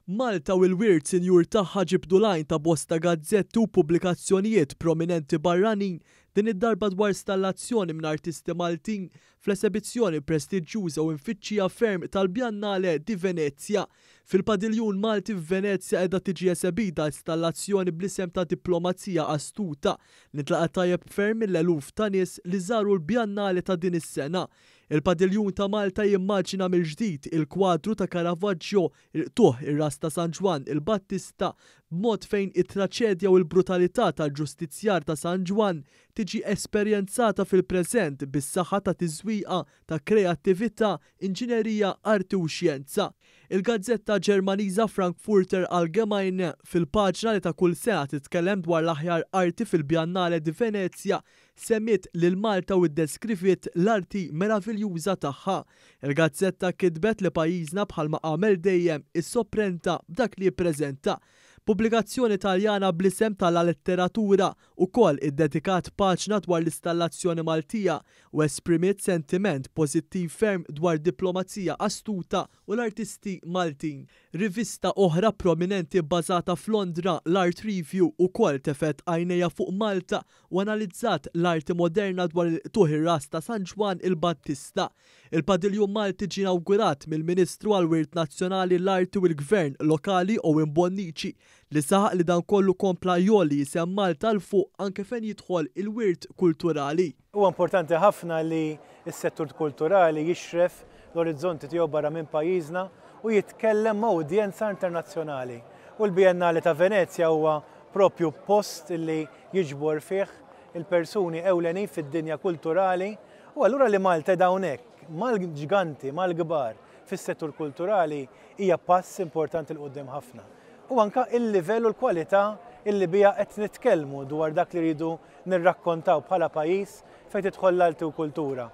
Malta u l-wirt sinjur tagħha ġibdu l-għajn ta' bosta gazzetti u pubblikazzjonijiet prominenti barranin, din id-darba dwar stallazzjoni minn artisti Maltin fl-esebizzjoni prestiġjuża u mfittxija ferm tal-Biennale di Venezia. Fil-Padiljun Malti f'Venezja qiegħda tiġi esebita installazzjoni bl-isem ta' Diplomazija Astuta li ntlaqgħet tajjeb ferm mill-eluf ta' nies li żaru l-Biennale ta' din is-sena. Il-Padiljun ta' Malta jimmaġina mill-ġdid il-kwadru ta' Caravaggio, Il-Qtugħ ir-Ras ta' San Ġwann il-Battista, b'mod fejn it-traċedja u l-brutalità tal-ġustizzjar ta' San Ġwann tiġi esperjenzata fil-preżent bis-saħħa ta' tiżwiqa ta' kreattività, inġinerija, arti u xjenza. Il-gazzetta Ġermaniża Frankfurter Allgemeine, fil-paġna li ta' kull sena titkellem dwar l-aħjar arti fil-Biennale di Venezia, semmiet lil Malta u ddeskriviet l-arti meraviljuża tagħha. Il-gazzetta kitbet li pajjiżna bħalma għamel dejjem issoprenta b'dak li jippreżenta. Pubblikazzjoni Taljana bl-isem ta' La Letteratura ukoll iddedikat paġna dwar l-istallazzjoni Maltija u esprimiet sentiment pożittiv ferm dwar diplomazija astuta u l-artisti Maltin. Rivista oħra prominenti bbażata f'Londra, l-Art Review, ukoll tefgħet għajnejha fuq Malta u analizzat l-arti moderna dwar il-qtugħ ir-ras ta' San Ġwann il-Battista. Il-Padiljun Malti ġie inawgurat mill-Ministru għall-Wirt Nazzjonali, l-Arti u l-Gvern Lokali Owen Bonnici li saħaq li dan kollu kompla jgħolli isem Malta 'l fuq anke fejn jidħol il-wirt kulturali. Huwa importanti ħafna li s-settur kulturali jixref l-orizzonti tiegħu barra minn pajjiżna u jitkellem ma' udjenza internazzjonali. U l-Biennale ta' Venezja huwa propju post li jiġbor fih il-persuni ewlenin fid-dinja kulturali u allura li Malta qiegħda hawnhekk mal-ġganti, mal-kbar fis-settur kulturali hija pass importanti 'l quddiem ħafna. U anka il-livell u l-kwalità illi biha qed nitkellmu dwar dak li rridu nirrakkontaw bħala pajjiż fejn tidħol l-arti u kultura.